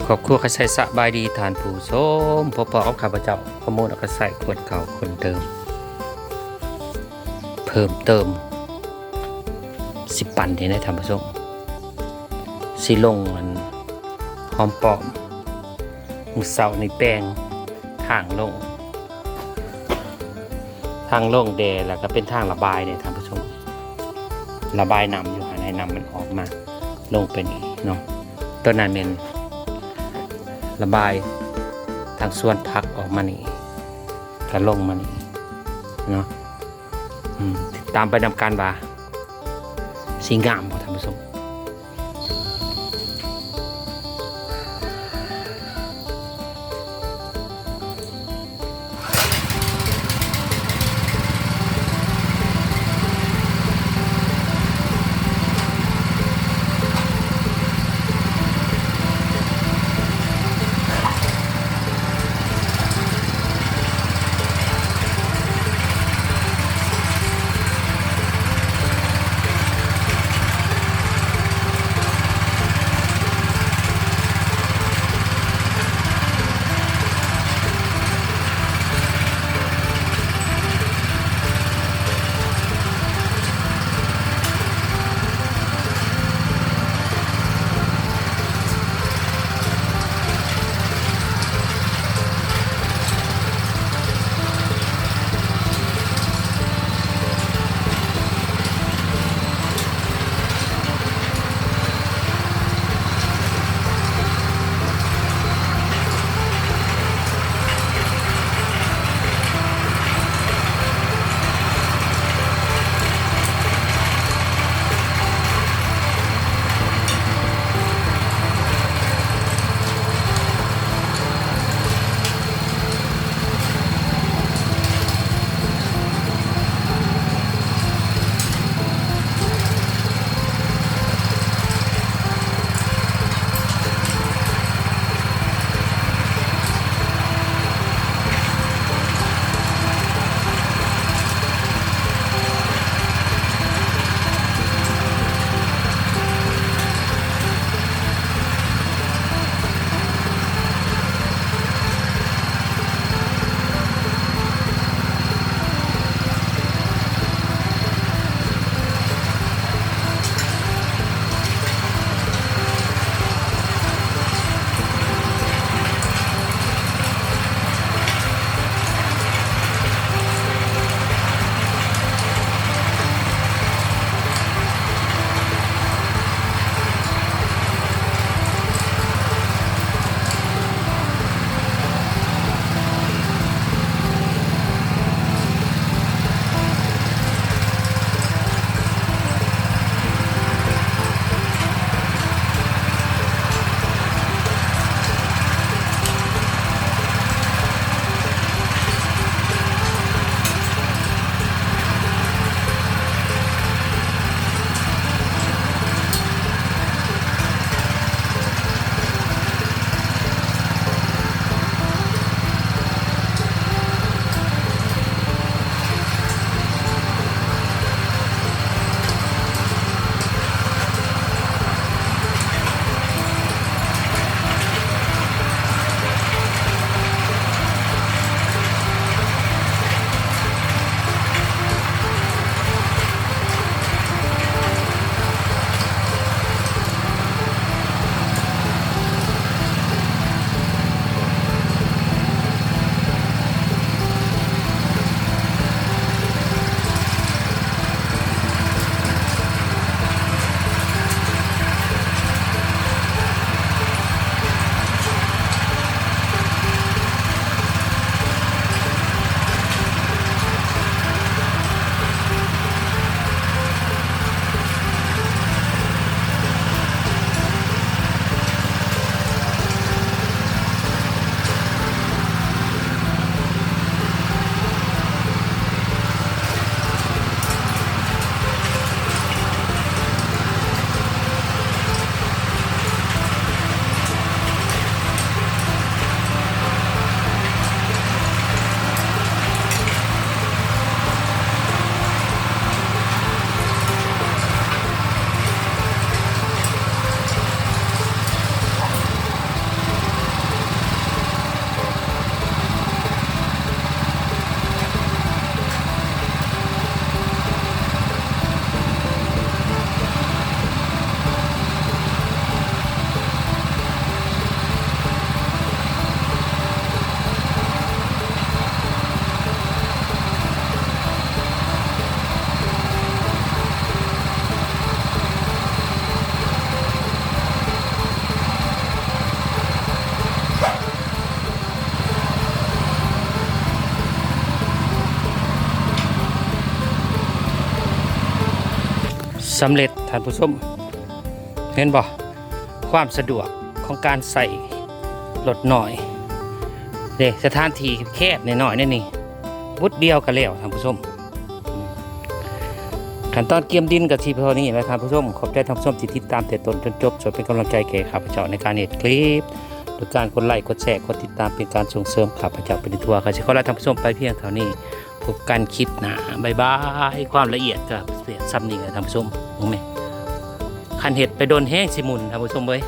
ຄອບຄົວກະໄຊ ສະບາຍດີທ່ານຜູ້ຊົມ, ພົບພໍ້ກັບຂ້າພະເຈົ້າ ຂະໂມນ ອາກະໄຊ ຄົນເກົ່າຄົນເດີມ ເພີ່ມເຕີມ ຊິປັ່ນນີ້ນະທ່ານຜູ້ຊົມ, ຊິລົງອັນຫອມປ້ອມ. ມື້ເຊົ້ານີ້ແປງທາງລົງ ທາງລົງແດ່ ແລ້ວກໍເປັນທາງລະບາຍເດ້ທ່ານຜູ້ຊົມ, ລະບາຍນ້ຳຢູ່ຫັ້ນ ໃຫ້ນ້ຳມັນອອກມາລົງໄປນີ້ເນາະ. ຕົວນັ້ນແມ່ນລະບາຍທາງສວນຜັກອອກມານີ້ ກໍລົງມານີ້ເນາະ. ອືມ ຕິດຕາມໄປນຳກັນວ່າຊິງາມບໍ່ທ່ານຜູ້ຊົມ. ສຳເລັດ ທ່ານຜູ້ຊົມ ເຫັນບໍ່? ຄວາມສະດວກຂອງການໃຊ້ລົດນ້ອຍເດ້ ສະຖານທີ່ແຄບນ້ອຍໆ ແນວນີ້ ບຸດດຽວກໍແລ້ວ ທ່ານຜູ້ຊົມ. ຂັ້ນຕອນກຽມດິນກໍຊິເທົ່ານີ້ແຫຼະ ທ່ານຜູ້ຊົມ. ຂອບໃຈທ່ານຜູ້ຊົມທີ່ຕິດຕາມແຕ່ຕົ້ນຈົນຈົບ ຊ່ວຍເປັນກຳລັງໃຈແກ່ຂ້າພະເຈົ້າໃນການເຮັດຄລິບ ໂດຍການກົດໄລ ກົດແຊ ກົດຕິດຕາມ ເປັນການສົ່ງເສີມຂ້າພະເຈົ້າໄປໃນທົ່ວ. ກໍຊິຂໍລາທ່ານຜູ້ຊົມໄປພຽງເທົ່ານີ້. ພົບກັນຄລິບໜ້າ. ບາຍບາຍ. ຄວາມລະອຽດກໍສ່ຳນີ້ແຫຼະທ່ານຜູ້ຊົມ. ເບິ່ງແມະ ຄັນເຮັດໄປດົນແຮງຊິໝຸ່ນ ທ່ານຜູ້ຊົມເອີຍ.